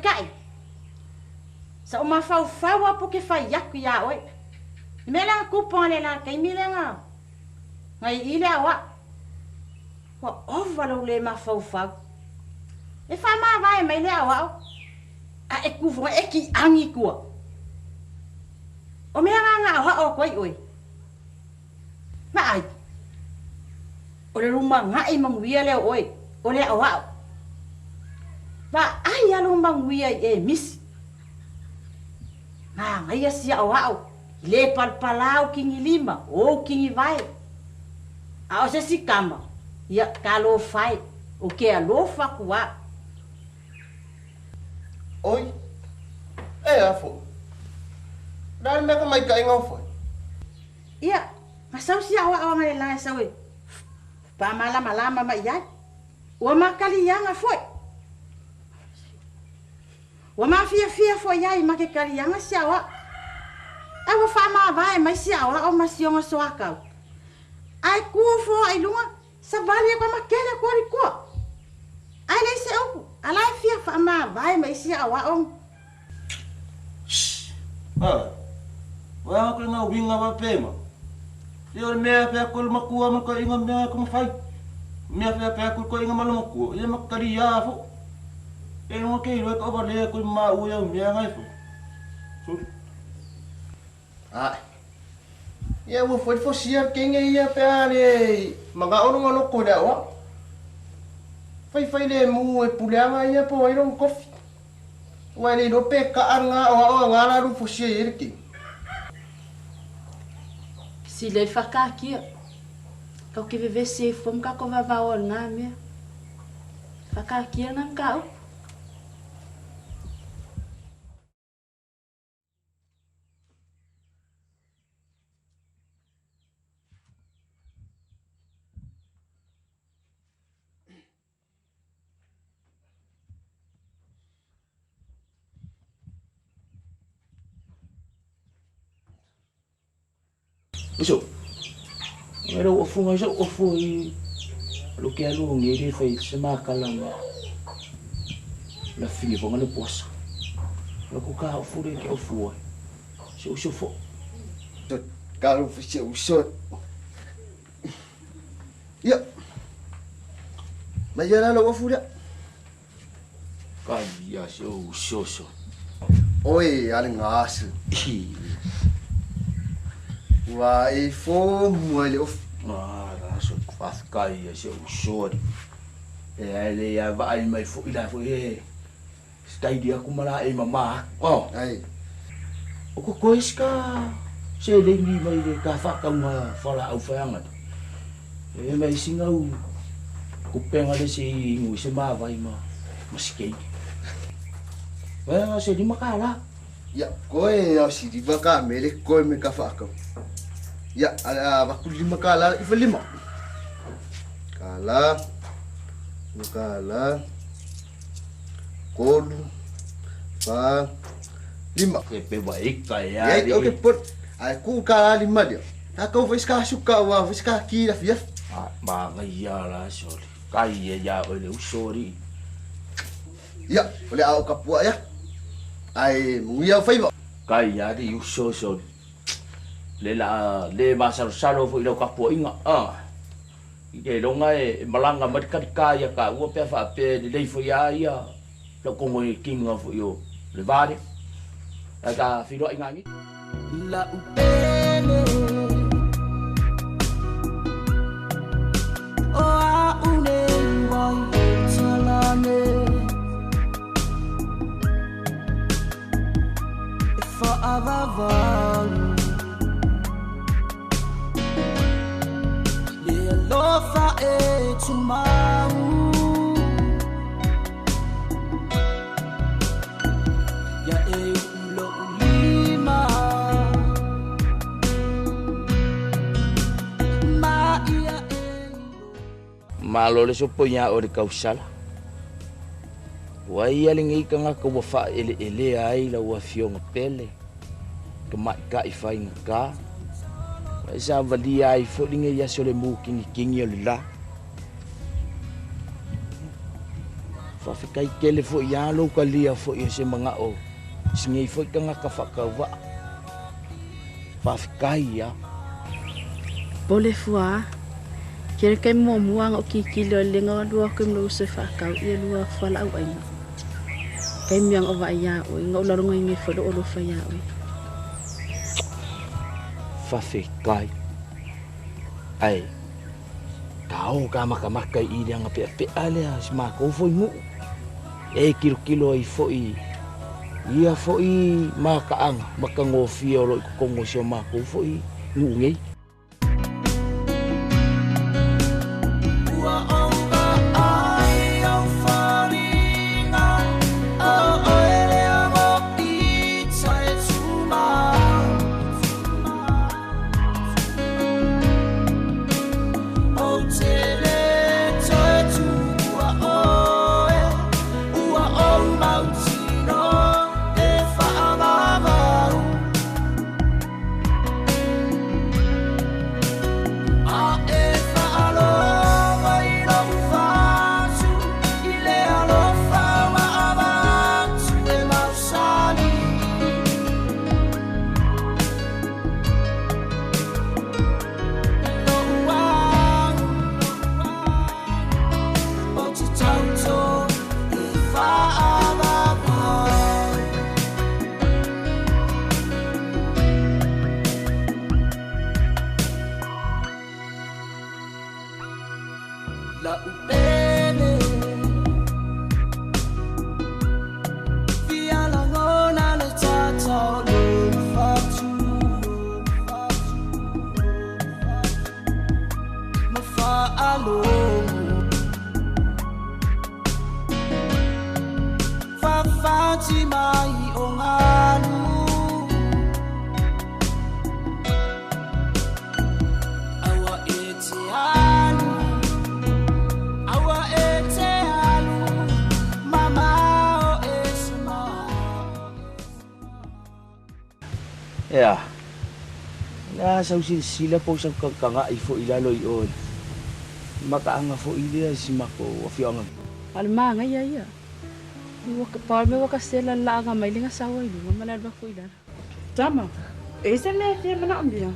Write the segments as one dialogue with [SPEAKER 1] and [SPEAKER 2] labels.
[SPEAKER 1] Maikaʻi, Sa ou mafaufau a po ke fai aku iā ʻoe. I mea lea nga kupu le la kaimi lea nga nga i i le aoaʻo. Ua ova lou le mafaufau. E faamavae mai le aoaʻo a e ku foga e kiʻagi i tua. O mea nga nga aoaʻo aku ai ʻoe. Vaai, o le lumagaʻi manuia lea o ʻoe, o le aʻoaʻo. Vaai a lou manuia i e misi. Manaia si aʻoaʻo i le palapala ou kini lima, ou kini wae. A o se isi kama, ia ka alofa e, o ke alofa aku a.
[SPEAKER 2] Oi, e a foʻi. Le a le mea ka maikaʻi nga o fai?
[SPEAKER 1] Ia, na sau si aʻoaʻo anga le la e sau e pamalamalama mai ai. Ua makaliaga foi. Ua mafiafia foi ai ma ke kaliaga si aʻoaʻo. A ua faamavae mai si aʻoaʻo ma sioga soakau. A e ku foa i luga, savali aku a makele aku ali kua. A e leai se upu, a la e fia faamavae mai si aʻoaʻo.
[SPEAKER 2] Shh! Ah! Ua aku i nga uiga wa pema. Ia o le mea e aku le makua ma ka inga mea e ka mawhai. Mea fea pe aku ko inga ma le makua, ia ma kali ia fo. E longa ke iloa ka ova lea ko ma ua ia mea ngai fo. Sorry. Ah. Ia ua foi fo sia ke inga ia pe a le manga ono nga loko le awa. Fai fai le mu e puleanga ia po ai long kofi. Ua e le iloa pe kaʻa lena aʻoaʻo a ngā lā fosia i ai le kino.
[SPEAKER 1] Sili ai whakaakia. Kau ke vevesi ai fua ma kako vavao o lena mea. Whakaakia lena mataupu.
[SPEAKER 3] Uso, ngai lau ofu ngai sau ofu i lo ke alu ngi le fai se makala ma la fingi fonga le puasa. Lo ku ka ofu le ke ofu ai. Se uso fo.
[SPEAKER 2] Ka lu se uso. Ia. Mai ia la lau ofu lea.
[SPEAKER 3] Kai ia se uso so.
[SPEAKER 2] Oi, ale ngasi. Ua e fo mua i le ofu.
[SPEAKER 3] Ah, la so whawhkai ia se uso. E ai le ia vaai mai fo i la fo e. Staidi aku ma la e mama. Oh.
[SPEAKER 2] Ai.
[SPEAKER 3] O ko koe ska se lengi mai le ka whakaunga whala au whaianga. E mai singa u ko penga le se ingu se mawai ma ma skate. Wea se lima ka la.
[SPEAKER 2] Ia, koe au si lima ka mele koe me ka whakau. Ia, a vaku lima ka la i lima. Ka la, ka la. Kolu, fa, lima.
[SPEAKER 3] Ke pe wa ika e a
[SPEAKER 2] ri. Okay, put. Ai ku ka la lima dia. Ta kau fai ska suka wa fai ska ki la fia.
[SPEAKER 3] A ma ngai ia la soli. Kai e ia o le usori.
[SPEAKER 2] Ia, o le ao ka pua ia. Ai mungia fai va.
[SPEAKER 3] Kai ia ri uso soli. Le la le masalosalo foi lau tapuaiga a. I le iloga e malaga mai le kalika ia taua pe a faapea e lelei foi a ia lau kogonitina foi o le va lea. Ae ta feiloai gagi.
[SPEAKER 4] La'u pele O a'u nei wai talane E fa'avavau Le alofa e tumau Ia e u'u lo'u lima Ma ia e
[SPEAKER 3] Malo le sopoia o le kausala. Ua ia lenei tagata ua faaeleelea ai lau afioga pele, tamaitai faigata, ma e savalia ai foi lenei aso le mukinikini o le la. Faafetai tele fo'i a lou talia fo'i o se mana'o sinei fo'i tagata fa'atauva'a. Faafetai a.
[SPEAKER 5] Pole fua. Ke le kai muamua nga o kikili o le nga lua ko mlo uso fa kau ia lua fa la au ainga. Kai miang o va ia o nga o lalo ngai ngai fa lo o lo fa ia o.
[SPEAKER 3] Faafetai. Ae tao ka makamaka i le anga pe'ape'a lea si makou fo'i nu'u. E kilokilo ai fo'i ia fo'i maka'aga makagofie o lo'o i totonu o si o makou fo'i nu'u nei.
[SPEAKER 4] Ua ou ai au foliga o oe lea mo'i toe tumau. Ou te le toe tuua oe, ua ou mautino e faavavau. A e faalogo i lou fatu, i le alofa ua avatu e mausali. Lou au, ou te tauto e faavavau. La upele Fia lagona le tata o le fatu Ma faalogo Fafati mai o galu Aua e te alu Aua e te alu Mama o e se
[SPEAKER 3] Ea. Le a sau silasila po o sau kagakaga'i fo'i i lalo i o i maka'aga fo'i lea i si matou afioaga.
[SPEAKER 5] A o le magaia ia. Ua pau le mea ua kasela le laaga mai le gasau ai luga ma le alu atu i lalo.
[SPEAKER 1] Tama, e i se mea e fia manaomia?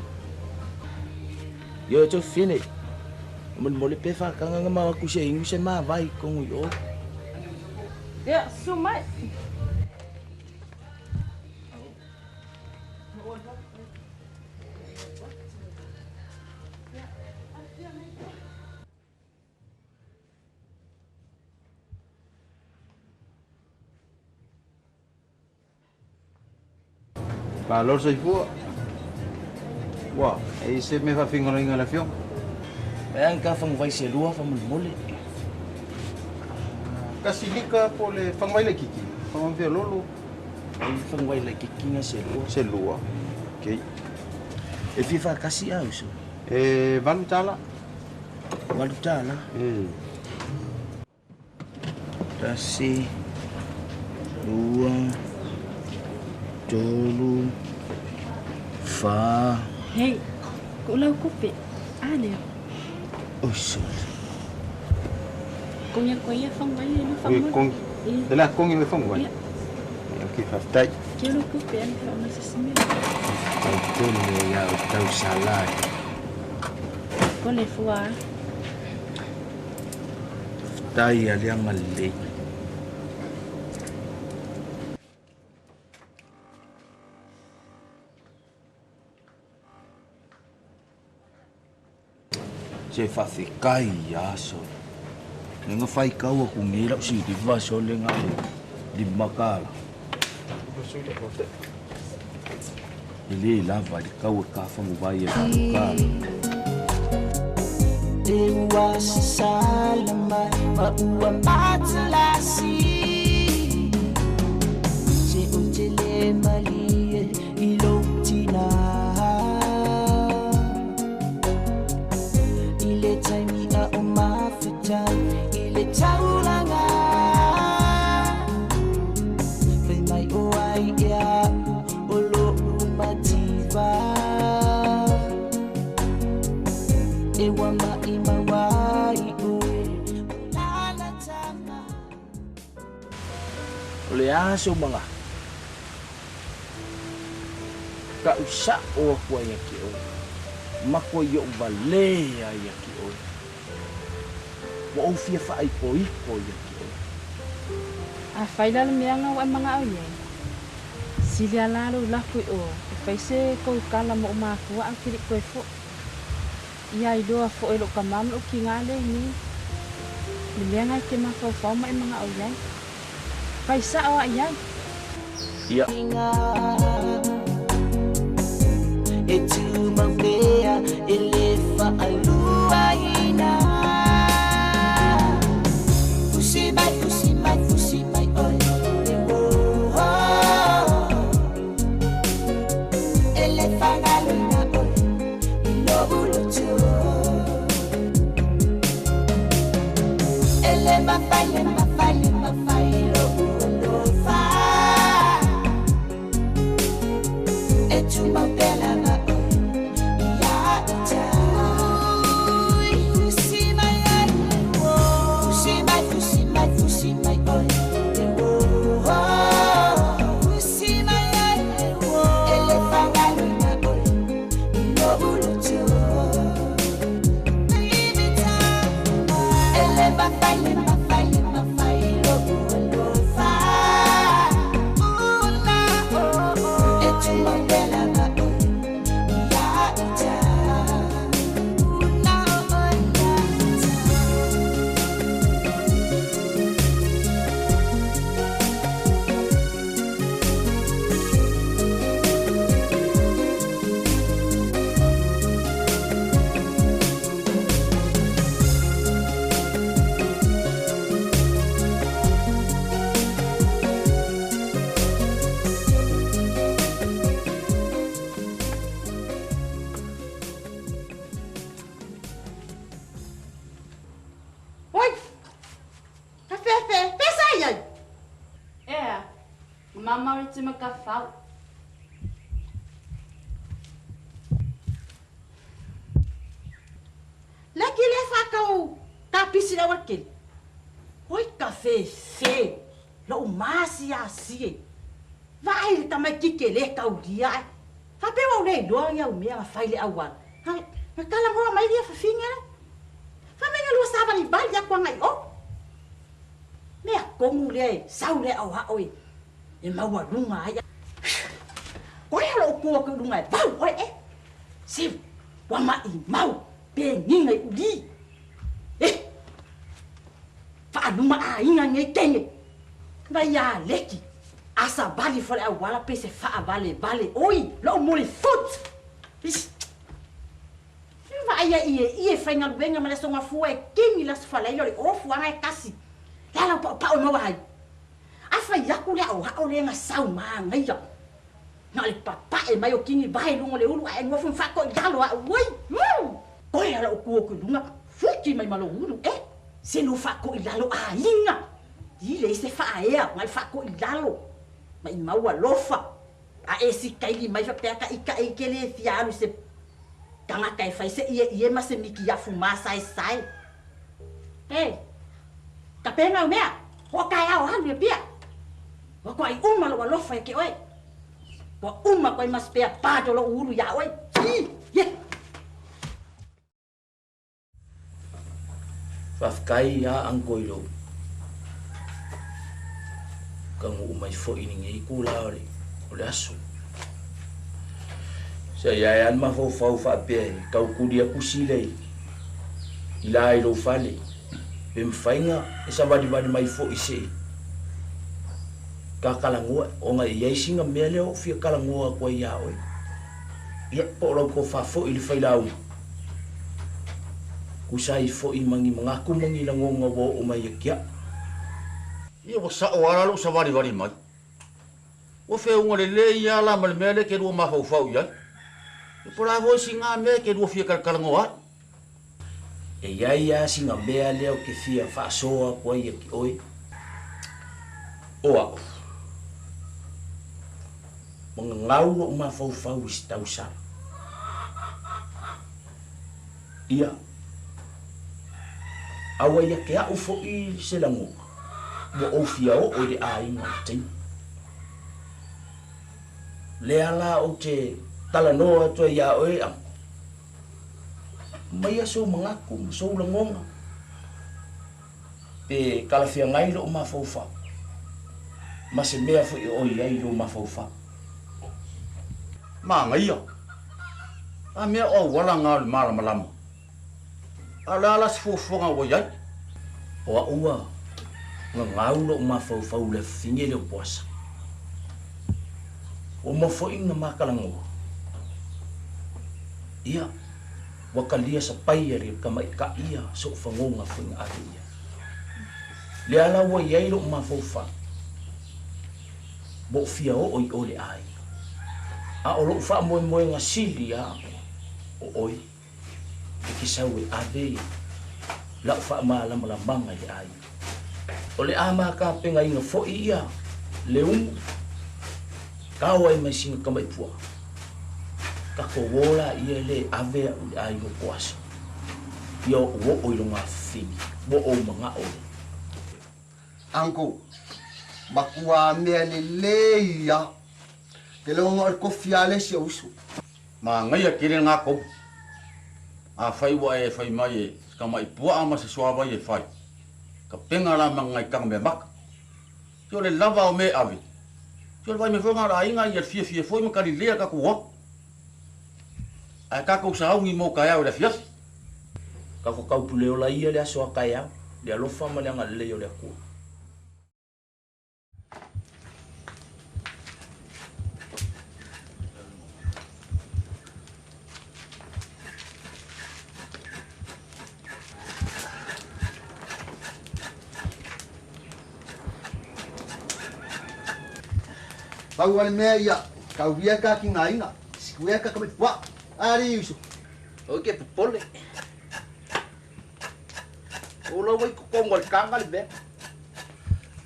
[SPEAKER 3] Ioe Josefine, molemole pe faataga ma o atu se inu se mavae i totonu i o.
[SPEAKER 1] Ia, susu mai.
[SPEAKER 6] Malo le soifua. Ua, e i ai se mea faafigaloina i le afioga?
[SPEAKER 3] E a ni ta faguvai se lua faamolemole?
[SPEAKER 6] Tasi lika po o le faguvai laitiiti? Faguvai fialolo?
[SPEAKER 3] Ai faguvai laitiiti na se lua.
[SPEAKER 6] Se lua. Okei.
[SPEAKER 3] E fia faatasi a uso?
[SPEAKER 6] E $8.
[SPEAKER 3] $8? Tasi, lua, tolu, fa.
[SPEAKER 5] Hei, ku'u lau kupe. A lea.
[SPEAKER 3] Oi sole.
[SPEAKER 5] Kongi aku ai ia faguvai e lua
[SPEAKER 6] Oi,
[SPEAKER 5] faamolemole.
[SPEAKER 6] kongi.
[SPEAKER 5] Ia.
[SPEAKER 6] E le a kongi le faguvai?
[SPEAKER 5] Ia.
[SPEAKER 6] Okei, faafetai.
[SPEAKER 5] Ke lau kupe ale faamai se isi mea.
[SPEAKER 3] Faafetai tele ia outou salai.
[SPEAKER 5] Ko le fua.
[SPEAKER 3] Faafetai ia le agalelei. Se faafetai ia sole. Le ga faitau atu nei la'u siliva sole na o le $5. E lē lava i le tau o le ta faguvai e $8.
[SPEAKER 4] E ua sasala mai ma ua matalasi Se ou te le malie i lou tina I le taimi a o mafuta i le taulaga Fai mai o ai ea o lo'u mativa E ua maʻimau ai oe o lala tama.
[SPEAKER 3] O le a sou magaha? Ka'u sa'o aku ai ia te oe, makoa i o'u valē ai ia te oe. Ua ou fia fa'aipoipo ia te oe.
[SPEAKER 5] Afai la le mea ga ua e maga'o i ai, sili a la lou lako i o e fai se kou kala mo ou mafua a ou te li'i koe fo'i. Ia iloa fo'i e lo'u tama ma lo'u tiga le ini le mea ga e te mafaufau ma e maga'o i ai. Fai sa'o a'i ai.
[SPEAKER 3] Ia.
[SPEAKER 4] E tumau pea e le fa'aluaina. Fusi mai, fusi mai, fusi mai oe e oh. E le fagaloina oe i lo'u loto. E le mafai, le mafai, le mafai lo'u alofa. E tumau pea lava oe ia ʻoutou. Fusi mai ai, fusi mai, fusi mai, fusi mai oe e oh. Fusi mai ai, e le fagaloina oe i lo'u loto. E le mafai, le mafai, le mafai lo'u alofa. E tumau pea lava oe ia ʻoutou.
[SPEAKER 1] Oi! Ka fefe, fe sa i ai?
[SPEAKER 5] Ea, mamao i te makawhau.
[SPEAKER 1] Leki le whakau ka pisi le awakeli. Oi ka fefe, lo'u masi a sie. Vaai le tamaititi e lē taulia ae. Faapea ua ou le iloa ia au mea na fai le auala. Na talanoa mai lia fafine le. Fai mai na lua savalivali atu agai i o. Mea tonu lea e sau le aoao e e maualuga ai. Koe lo'u tu atu i luga e vau oe e. Se ua maʻimau peniga i uli. Eh! Faaluma aiga nei teine. Vai ia Leki, a savali fo le auala pe se faavalevale oi lo'u muli foot. Ish. Vaai ai e ie faigaluega ma le aso gafua e kini le aso falaila o le ofu aga e kasi. Le ala o paopao e maua ai. A fai aku le aoao lea na sau manaia. Na o le papae mai o kini vae i luga o le ulu ae nofo ma faatoʻi i lalo a'u oi! Woo! Koe a loʻu ku atu i luga, fuki mai ma lou ulu e! Se no faatoʻi i lalo aiga! I leai se faaea na le faatoʻi i lalo. Maʻimau alofa. A e sikaili mai faapea ka ikaʻe i ke le fia alu i se tagata e fai se ʻieʻie ma se mikiafu māsaesae. E! Ka pena au mea, hoʻokaeao alu i Apia. Ua koaʻi uma lou alofa ia ke oe. Ua uma koe ma spare part o loʻu ulu iā ʻoe. Ii! Ye!
[SPEAKER 3] Faafetai a Uncle i lou taunuu mai foi i lenei itula o le aso. Sa i ai lava le mafaufau faapea e tau tuli atu sila i la i lou fale, pe mafai ona e savalivali mai foi se i ta talanoa, ona e i ai sina mea lea o ou fia talanoa atu ai ia oe. Ia, po o lau tofa foi i le failauga, tusa ai foi ma ni manatu ma ni lagona ua oo mai ia te au.
[SPEAKER 6] Ia ua sa'o a la lou savalivali mai. Ua feauga lelei a la ma le mea lea e te lua mafaufau i ai. E po o le a foi sina mea e te lua fia talatalanoa ai.
[SPEAKER 3] E i ai lava sina mea lea ou te fia faasoa atu ai ia te oe, o a'u, ua gagau lo'u mafaufau i se tausaga. Ia, a ua ia te a'u fo'i se lagona. Ua ou fia oo i le aiga i le taimi. Lea la ou te talanoa atu ai iā oe, Uncle. Aumaia sou manatu ma sou lagona, pe talafeagai lou mafaufau ma se mea foi e oi ai lou mafaufau.
[SPEAKER 6] Manaia. A mea o auala na o le malamalama. A o le a la se fuafuaga ua i ai?
[SPEAKER 3] O a'u ua gagau lo'u mafaufau i le afafine lea o Poasa. Ua uma foi ona ma talanoa. Ia, ua talia sapai e le tamaitai ia so'u fagoga foi na ave i ai. Lea la ua i ai lo'u mafaufau, ua ou fia oo i o i le aiga. A o lo'u faamoemoega sili lava o oe. E te sau e ave lau faamalamalamaga i le aiga. O le a ma tapenaina foi ia le umu, tao ai mai sina tamai puaa. Tatou o laia le ave a'u i le aiga o Poasa, ia o'u oo i lona afafine, ua ou mana'o lea.
[SPEAKER 7] Uncle, makuā mea lelei a. Ke logo o le kofi a le isi o uso.
[SPEAKER 6] Manaia tele lena tonu. Afai ua e fai mai e se tamai puaa ma se suavai e fai, tapena la ma nai taga meamata. Se o le lava o mea e ave, se o le vaimea foi lena o le aiga ia le fiafia foi ma kalilea tatou ola. Ae tatou sauni mo taeao i le afiafi.
[SPEAKER 3] Tatou taupule ola ia le aso a taeao, le alofa ma le agalelei o le Atua.
[SPEAKER 7] Pau a le mea ia, kauia ka ki ngā inga, sikuea ka kame pua, ari uso.
[SPEAKER 3] Oi ke popole. O lau ai totonu o le taga le mea.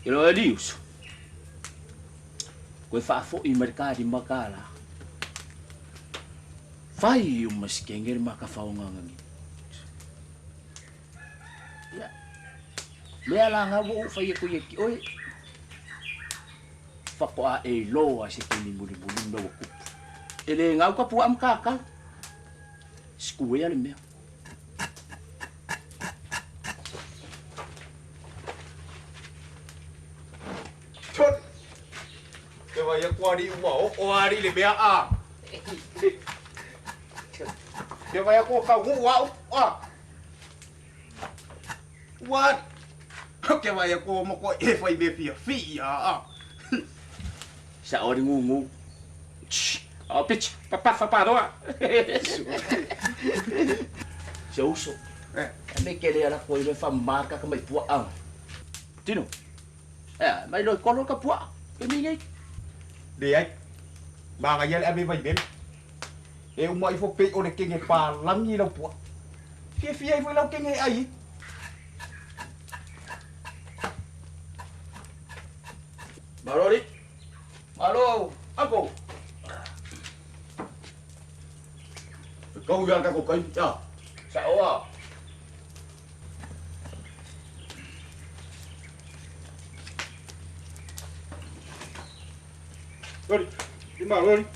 [SPEAKER 3] Ke loa e uso. Koe faafoi mai le kalima tala. Fai o masikenge le makafaogaga nei. Ia. Lea la nga ua ou fai atu ia ki oe. Faatoa e iloa se taimi mulimuli ma mea ua tupu. E le gau ka puaa ma kakala. Sikuea le mea.
[SPEAKER 8] Chon! Te vai a kuari ua o o ari le mea a. Te vai a ko ka wu au a. What? Ke vai a ko mo ko e fai me fia fi a a.
[SPEAKER 3] Sa'o le gugu. O pitch, papafa paloa. Se uso.
[SPEAKER 8] Eh.
[SPEAKER 3] E me ke le ala koe le fa marka ka mai puaa. Tino. Eh, mai loi kolo ka puaa. Ke mi nei.
[SPEAKER 8] Le ai. Manga ia le ave vai mele. E uma ifo pe o le kenge palangi lau puaa. Fia fia ifo lau kenge ai.
[SPEAKER 3] Malo li. Malo, uncle.
[SPEAKER 6] E kau ia le tatou taimi, a.
[SPEAKER 3] Sa'o a.
[SPEAKER 8] Lori, i malo li.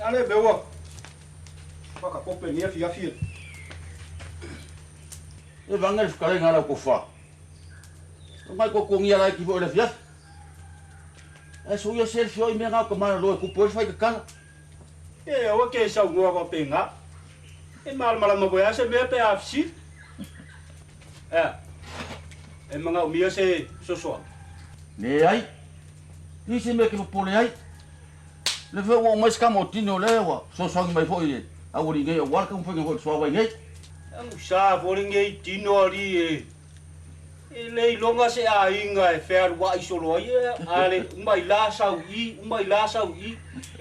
[SPEAKER 8] Ale me ua. Whakakope ni afi afi.
[SPEAKER 6] E vanga le fetalaiga a lau tofa. O ngai kokongia laiti foi o le afiafi. Ae soia se le fioi mea na o ka malalo e kupu ai le faikakala.
[SPEAKER 8] E aua ke saunoa faapena. E malamalama foi lava se mea pe a fesili. Ea, e manaomia se fesoasoani?
[SPEAKER 6] Leai. Leai se mea e te popole ai. O lea foi ua aumai se tama o tino lea ua fesoasoani mai foi i le aualii nei aua le taumafaiga foi o le suavai nei.
[SPEAKER 8] Agusa foi lenei tino alii e E le iloga se aiga e fealuai solo ai, a le uma i la sau i, uma i la sau i.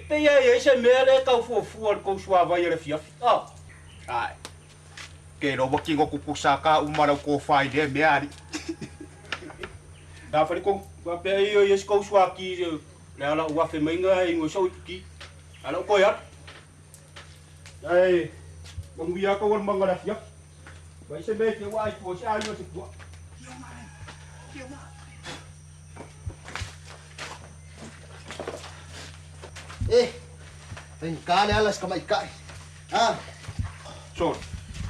[SPEAKER 8] Pei e i ai se mea lea e tau fuafua i le tou suavai o le afiafi. A! Ae. Ke iloa ua tino tutusa ka uma lau tofa i lea mea alii. Na fale kou faapea i o i ai se tou suaki le ala ou afe mai ga e ingo i sou ituki. A la ou toe alu. Ae manuia tou alumaga i le afiafi. Mai se mea e te ua ai tua se aiga se pua.
[SPEAKER 7] E, faigata le ala i si tamaitai. A.
[SPEAKER 9] Sole,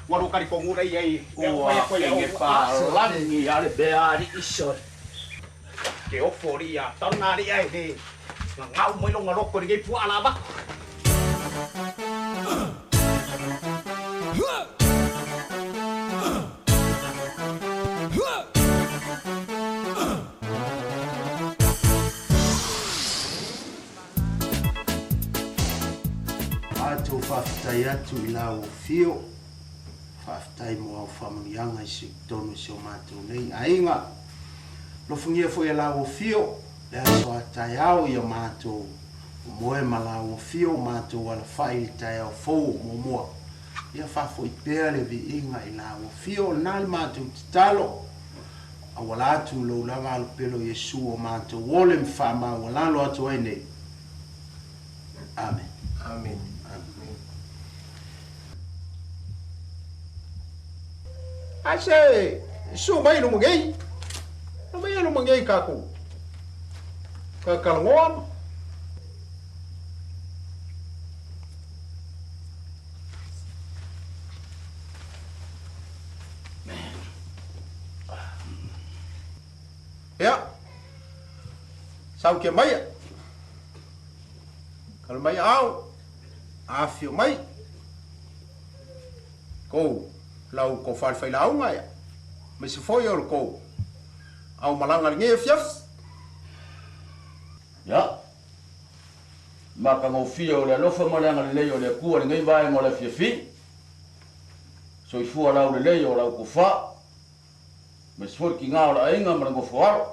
[SPEAKER 9] ua lou talitonu lea i ai.
[SPEAKER 3] Ua ege palagi lava le mea alii sole.
[SPEAKER 9] Ke ofo alii ia tau na alii ae le gagau mai lona loto i lenei puaa la avatu.
[SPEAKER 10] Matou faafetai atu i la ua fio, faafetai mo au faamanuiaga i si totonu o si o matou nei aiga. Alofagia foi e la ua fio le aso a taeao ia matou moe ma la ua fio matou alafai i le taeao fou o muamua. Ia faafoi pea le viiga i la ua fio, o lena le matou tatalo. Auala atu i lou lava alopelo Iesu o matou ole ma faamaualalo atu ai nei. Amen. Amen. Amen.
[SPEAKER 11] Ai se su mai luma nei. Luma ia luma nei kākou. Ka talanoa ma. Ia, sau kia maia. Kala mai ao, afio mai. Kou, lau kou falefailaauga ia. Aemaise foi o le kou aumalaga i lenei afiafi.
[SPEAKER 6] Ia, matagofie o le alofa ma le agalelei o le Atua i lenei vaega o le afiafi. Soifua laulelei o lau tofa, aemaise foi le tiga o le aiga ma le nofoalo.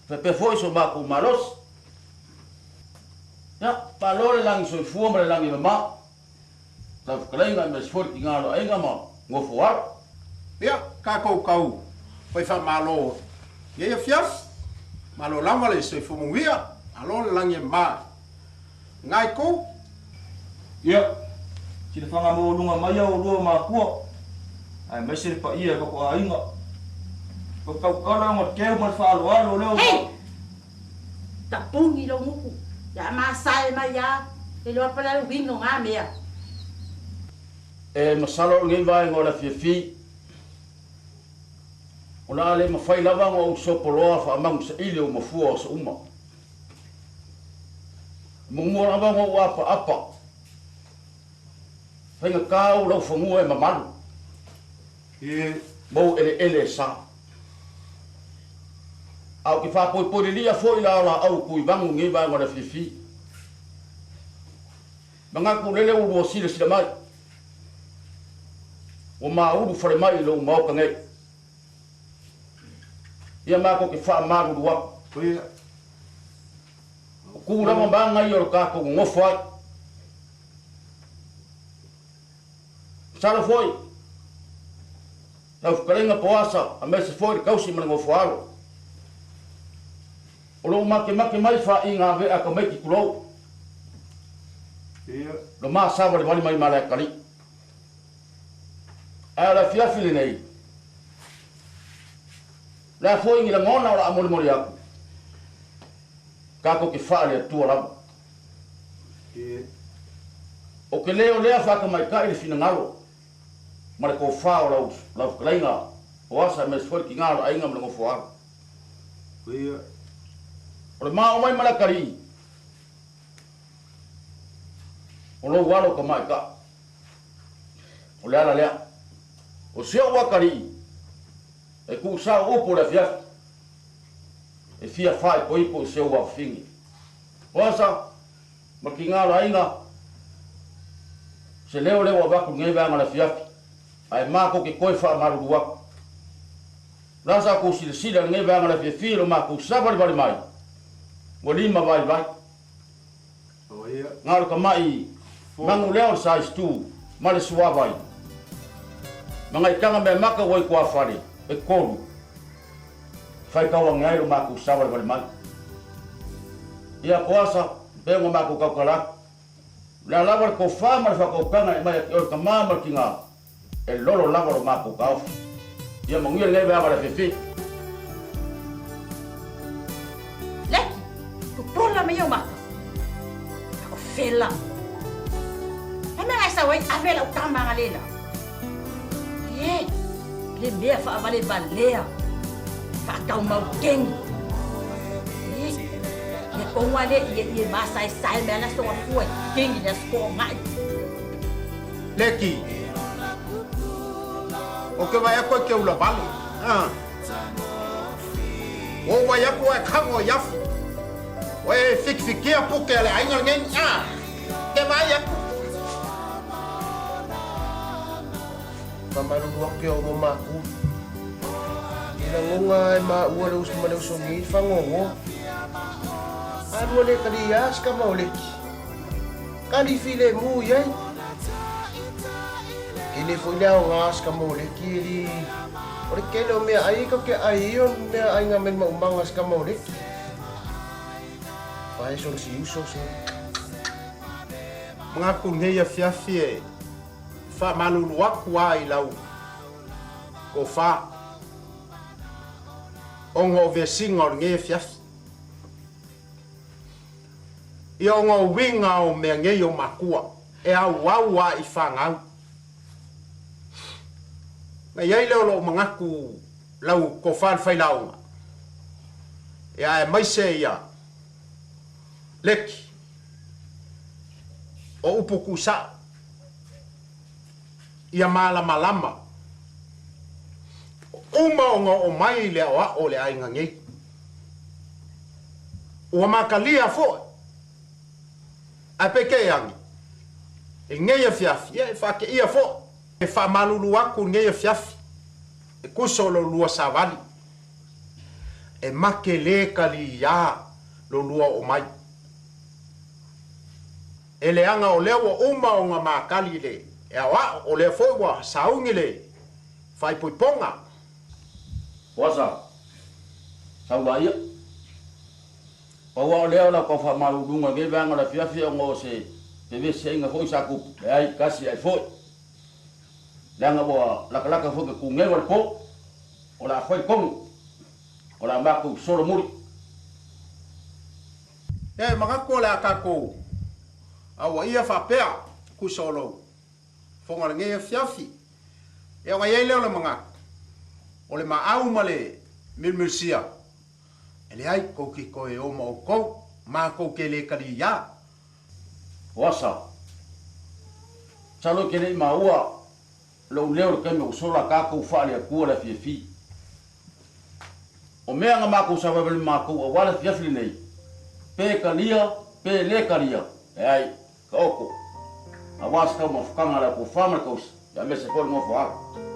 [SPEAKER 6] Faapea foi so matou malosi. Ia, malo le lagi soifua ma le lagi mama. Lau fetalaiga aemaise foi le tiga o le aiga ma nofoalo.
[SPEAKER 11] Ia, tatou tau fai faamalo i nei afiafi. Malo lava le soifua manuia, malo le lagi e mama. Ngai kou.
[SPEAKER 2] Ia, sina fagamaualuga mai a oulua makua, aemaise le paia e kako aiga. O tautala ona teu ma le faaaloalo lea o.
[SPEAKER 1] Hei! Tapuni lou gutu, ia masae mai a, le iloa pa le uiga o nga mea.
[SPEAKER 6] E masalo o lenei vaega o le afiafi, o le a le mafai lava ona ou sopoloa faamanusaili o mafua o aso uma. Muamua lava ona ou apaapa, faigata ou laufanua e mamalu, ma ou eleele e sa. A ou te faapoipoi lilia foi la o laau tuivagu i lenei vaega o le afiafi. Manatu lele ua lua silasila mai, ua maulu fale mai i lou maota nei. Ia matou te faamalulu atu. O tulaga ma aga ia o le tatou nonofo ai. Masalo foi, lau fetalaiga Poasa aemaise foi le tausi ma le nofoalo. O lou makemake mai faaiga ave'a tamaiti tulou. Lo ma savalivali mai Malaeakalii. Ae o le afiafi lenei, o le a foi ni lagona o le a molimoli atu, tatou te faa le Atua lava. O te leo lea faatamaitai le finagalo ma le tofa o lau lau fetalaiga o Asa aemaise foi le tiga o le aiga ma le nofoaalo. O le ma omai ma le atalii, o lou alo tamaitai. O le ala lea. O si ou atalii, e tuusao upu o le afiafi, e fia faaipoipo i si ou afafine. O Asa, ma tiga o le aiga, se leo lea ua avatu i lenei vaega o le afiafi, ae matou te toe faamalulu atu. O le a sa outou silasila i lenei vaega o le afiafi i lo matou savalivali mai, ua lima vaivai. Na o le tamai manu lea o le saistu ma le suavai ma nai taga meamata ua i tuafale e tolu e faitau ane ai lo matou savalivali mai. Ia Poasa, pei ona matou tautala atu, o le a lava le tofa ma le faatautaga e aumai ia te oe le tama ma le tiga, e lolo lava lo matou taofi. Ia manuia lenei vaega o le afiafi.
[SPEAKER 1] Leki, popola mai ou maka. Fela. Le mea e sau ai ave lau tama aga le la. E, le mea faavalevalea. Faataumaukegi. E, le koga le ie ie masaesae mea le aso gafua e kegi le aso toaga'i.
[SPEAKER 11] Leki. O ke vai aku e ke ula vale. Ah. O vai aku e kango i afu. O e fikifikia puke a le aiga lenei. Ah. Ke vai aku.
[SPEAKER 10] Famalulu atu ke o mo maku. I lagoga e maua le uso ma le usogī le fagogo. Alua le kaliā se kama o leki. Kali filemu i ai. Tele foi le aogā o se kama o leki e li o le kele o mea ai ka ke ai o mea ai ngā mea maumaga se kama o leki. Fae sona si uso se.
[SPEAKER 11] Magaku lenei afiafi e faamalulu aku a i lau tofa ona o vesiga o lenei afiafi. Ia ona o uiga o mea nei o makua e auau a i fagau. Na iai lea o lou manatu lau tofa le failaoga, ia aemaise ia Leki o upu tuusa'o ia malamalama uma ona oo mai le aoao o le aiga nei. Ua makalia fo'i, ae peitai ane, i lenei afiafi, ia e faateia fo'i. E faamalulu atu i lenei afiafi, e tusa o lo lua savali, e make lē kaliā lo lua oo mai. E leaga o lea ua uma ona makali le aoao, o lea foi ua sauni le faaipoipoga.
[SPEAKER 6] Oasa, sau laia. Pau lava o lea o lau tau faamaluluga i lenei vaega o le afiafi ona o se fevesiaiga foi sa tupu, leai, tasi ae foi. Leaga ua latalata foi ina tugewa le po, o le a fai le tonu, o le a matou solomuli.
[SPEAKER 11] E manatu o le a tatou auaia faapea tusa o lou fofoga lenei afiafi. Ia ona i ai lea o le manatu, o le maau ma le milumilisia, e leai tou te toe o ma outou, matou te le kaliā.
[SPEAKER 6] O asa, masalo e te le i maua lou leo i le taimi ua sola tatou faale-Atua le afiafi. O mea na matou savavali matou aua le afiafi lenei, pe talia pe le talia, leai, taoto, aua se taumafataga a le Autofa ma le Tausi, aemaise foi le nofoaga.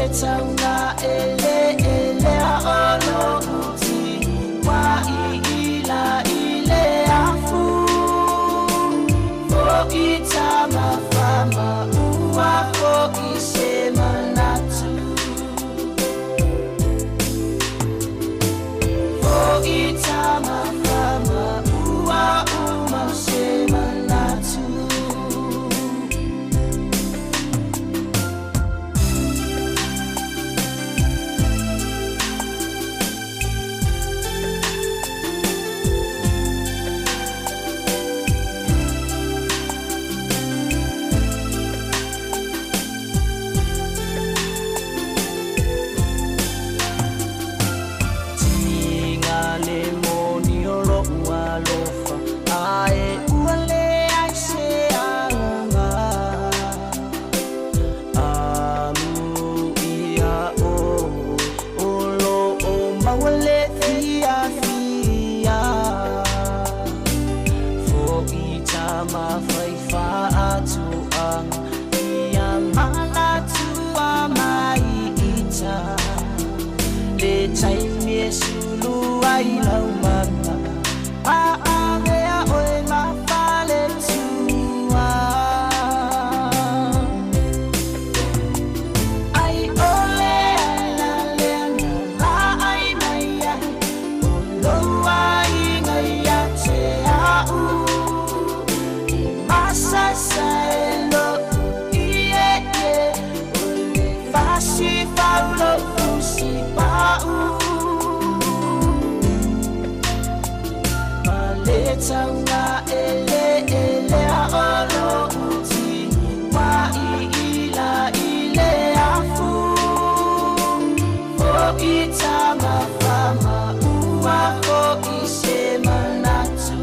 [SPEAKER 4] le tauna ele ele a olo uti wa i ila ile afu fo i tama fama ua fo i se manatu fo i tama fama ua uma se manatu. Taunga ele ele a olo uti wa i ila ile afu fo i tama fama ua fo i se manatu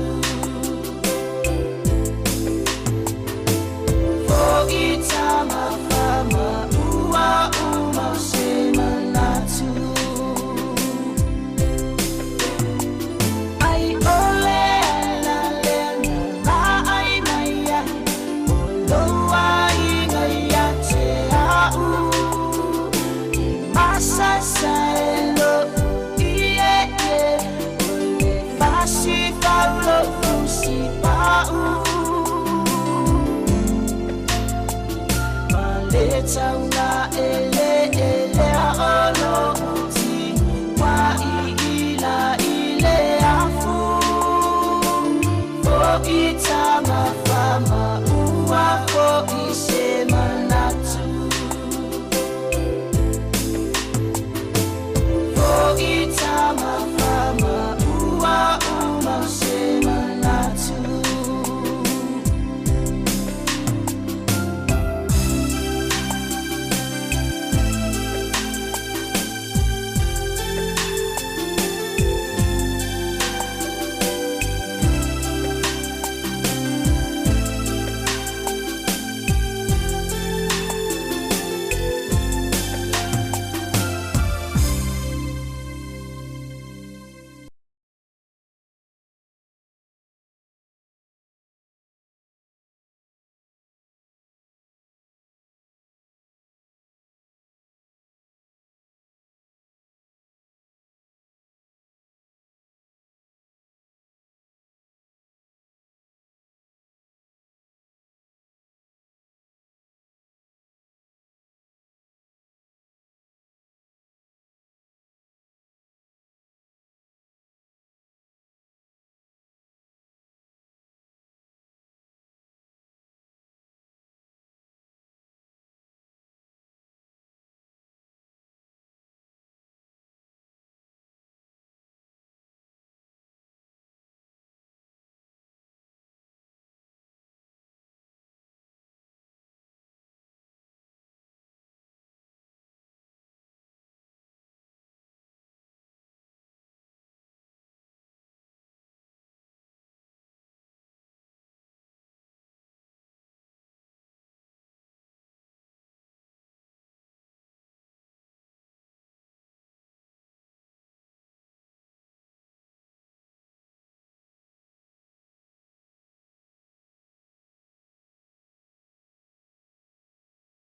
[SPEAKER 4] fo i tama fama ua uma se manatu. Ai ole le taunga